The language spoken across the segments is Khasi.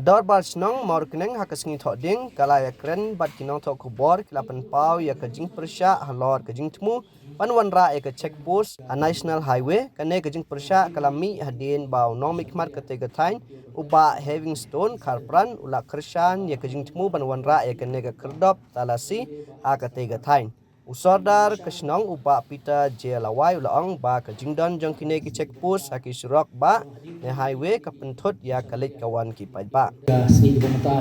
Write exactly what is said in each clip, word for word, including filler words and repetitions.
Dorbar Shnong Mawryngkneng ha ka sngi Thohdieng ka la ïakren bad ki nongthoh khubor ki la pynpaw ïa ka jingpyrshah halor ka jingthmu ban wanrah ïa ka check post ha National Highway. Kane ka jingpyrshah ka la mih hadien ba u nongmihkhmat katei ka thaiñ u Bah Havingstone Kharpran u la kyrshan ïa ka jingthmu ban wanrah ïa kane ka khyrdop talasi ha katei ka thaiñ. U Sordar ka shnong u Bah Peter J Lawai u la ong ba ka jingdon jong kine ki check post ha ki surok bah ne highway ka pynthut ïa ka leit ka wan ki paidbah. Ka sngi kaba mynta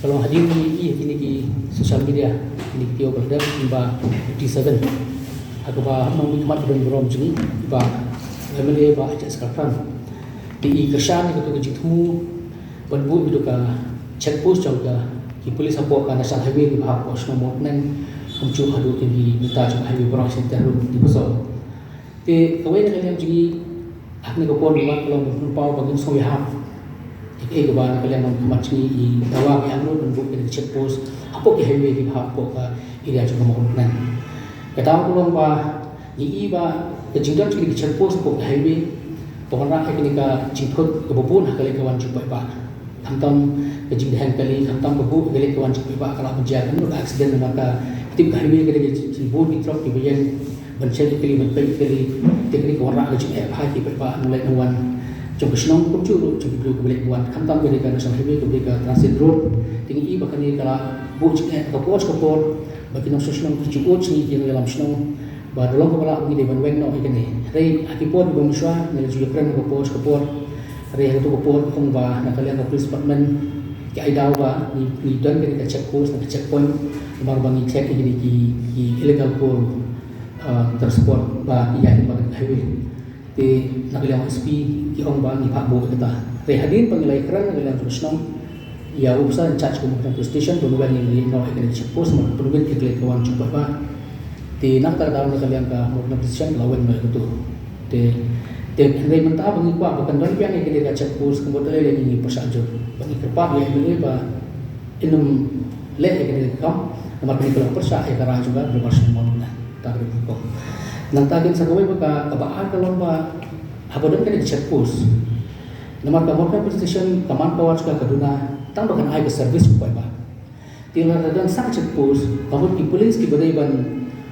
ka long hadien ba ngi ïohi ha kine ki social media, kine ki video ba la dep ba fifty-seven ha kaba u nongmihkhmat ba don burom jong ngi, Bah M L A Bah H S Kharpran, te i kyrshan ïa kato ka jingthmu ban buh ïa kato ka check post jong ka ki police hapoh ka National Highway kiba hap hapoh shnong Mawryngkneng, kumjuh haduh kine ki bynta jong ka highway baroh sha Tiahru, Dipasong. Te kawei na ka liang jong ngi ha kane ka por ngi wan ka long ban pynpaw ba ngin sngew ïahap ïa kaei kaba na ka liang nongmihkhmat jong ngi i dawa ba ïa angnud ban buh kane ka check post hapoh ki highway kiba hap hapoh ka area jong ka Mawryngkneng. Ka daw ka long ba ngi i ba ka jingdon kine ki check post hapoh ka highway ka wanrah ïa kane ka jingthut kaba bun ha ka leit ka wan jong u paidbah. Khamtam ka jingdheng kali, khamtam ka buh ka leit ka wan jong u paidbah ka lah ban jia ka mut accident namar ka tip ka highway ka dei ka jingbun ki trok kiba ïeng ban check ïa kali, ban peit ïa kali. Te kane ka wanrah ka jingeh bha ïa ki paidbah nongleit nongwan jong ka shnong kumjuh ruh jong ki briew kiba leit wan. Khamtam ka dei ka National Highway, ka dei ka transit road. Te ngi i ba kane ka la buh jingeh ha ka por sha ka por ba ki nongshong shnong ki ju ud sha ngi ki nongïalam shnong ba da long kaba lah ba ngi dei ban weng noh ïa kane. Hynrei ha ki por kiba mynshwa ngi la ju ïakren ha ka por sha ka por. Hynrei ha kato ka por ong ba na ka liang ka police department ki ai daw ba ngi, ngi don kane ka check post, ka check point, namar ba ngi check ïa kine ki, ki illegal coal, ah, transport ba ki ïaid lyngba ka highway. Te na ka liang S P ki ong ba ngi phah buh ïa kata. Hynrei hadien ba ngi la ïakren na ka liang jong ka shnong ïa u officer in charge ka Mawryngkneng Police Station ban weng ïa kane ka check post, namar ka pynwit ïa ka leit ka wan jong u paidbah. Te na kata ka daw na ka liang ka Mawryngkneng Police Station ka la weng noh ïa kato. Te, te hynrei mynta ba ngi kwah ba kan don biang ïa kane ka check post, ka mut lei lei ngi pyrshah jur. Ba ngi kyrpad ïa u M L A ba un ym leh ïa kane ka kam, namar kane ka long pyrshah ïa ka rai jong ka Dorbar Shnong Mawryngkneng. Nangta ka dei ka rukom. Nangta ka dei sa kawei ba ka, kaba ar ka long ba haba don kane ka check post, namar ka Mawryngkneng Police Station ka manpower jong ka ka duna tang ba kan ai ka service u paidbah. Te lada don sa ka check post, ka mut ki police kiba dei ban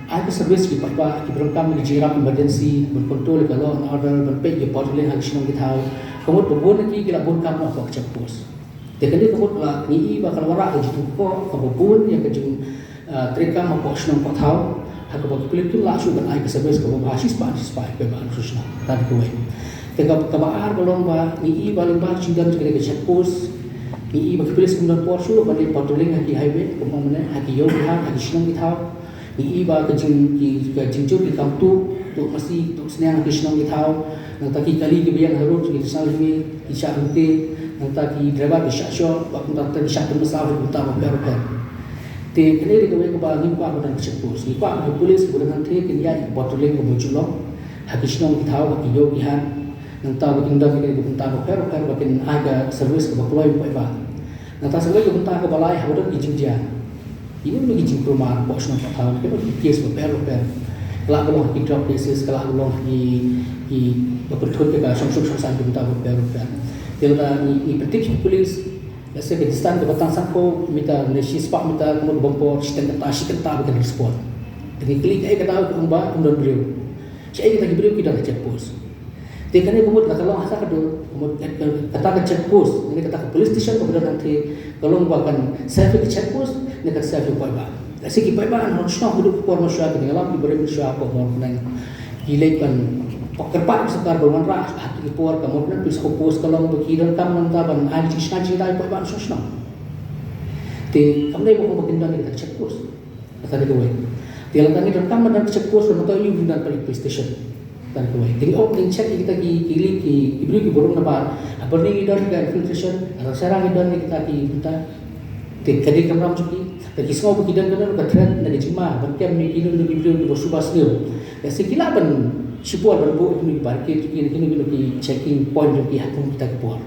ai ka service ki paidbah, kiba donkam ki jingïarap emergency, ban control ïa ka law and order, ban peit ïa ka patrolling ha ki shnong ki thaw. Ka mut ba bun na ki ki la bun kam noh hapoh ka check post. Te kane ka mut ba ngi i ba ka la wanrah ka jingthoh kaba bun ïa ka jing, ah, treikam hapoh shnong hapoh thaw. Ha kaba ki police kim lah shuh ban ai ka service kaba bha shispah shispah ïa ki paidbah ha shnong. Kata ka dei kawei. Te ka, kaba ar ka long ba ngi i ba lyngba ka jingdon jong kane ka check post, ngi i ba ki police kim don por shuh ban leit patrolling ha ki highway, kumba mynne, ha ki ïew ki hat, ha ki shnong ki thaw. Ngi i ba ka jing, ki, ka jingjur ki kam tuh, tuh masi, tuh sniang ha ki shnong ki thaw. Nangta ki kali kiba ïeng harud, ki shah lynti, ki shah lynti. Nangta ki driver ki shah shoh, bad kumta ki shah pynmynsaw ha ki bynta bapher bapher. Te kane dei kawei kaba ngim kwah ba don ka check post. Ngi kwah ba ki police kiba don hangthie kin ïaid patrolling kaba ju long ha ki shnong ki thaw, ha ki ïew ki hat. Nangta ba kin don ïa kane ka bynta bapher bapher ba kin ai ka service kaba kloi ïa u paidbah. Nangta sa kawei ka bynta kaba lai, haba don ki jingjia, kino kino ki jingkulmar hapoh shnong hapoh thaw, kino ki case bapher bapher. Ka lah ka long ki drug cases, ka lah ka long ki, kiba pynthut ïa ka shongsuk shongsaiñ ki bynta bapher bapher. Te lada ngi, ngi pyntip sha ki police, lehse ka distance kaba tang sanphew meter ne shispah meter, ka mut ba bun por shiteng kynta, shi kynta ba kin respond. Te ngi kylli kaei ka daw, ki ong ba ym don briew. Shaei kata ki briew? Ki don ha check post. Te kane ka mut lada ka long ha sa ka dur, ka mut, eh, kata ka check post ne kata ka police station kaba don hangthie, ka long ba kan serve ïa ka check post ne kan serve ïa u paidbah? Lehse ki paidbah na shnong haduh ka por mynshwa, ki nongïalam kiba rim mynshwa hapoh Mawryngkneng, ki leit ban kyrpad ïa ka sorkar ban wanrah ha ki por ka Mawryngkneng Police Outpost, ka long ba ki donkam nangta ban ai jingshngaiñ jingdaw ïa u paidbah na shnong. Te kam dei ba ong ba kin don ïa kata ka check post. Kata ka dei kawei. Te lada ngi donkam ban don ka check post, lada ngi donkam ban don police station. Kata ka dei kawei. Te ngi ong ngin check ïa kita ki, ki link, ki, ki briew kiba rung nabar. Haba ngi don ka infiltration, haba sharang ngi don ïa kita ki bynta. Te ka dei ka kamram jong ki. Te ki sngew ba ki don, don ka threat na ka jingma ban kem ïa kino kino ki briew kiba suba sniew. Te sa ki lah ban shipor ban buh kino ki barricade jong ki, kino kino ki checking point jong ki ha kum kita ki por.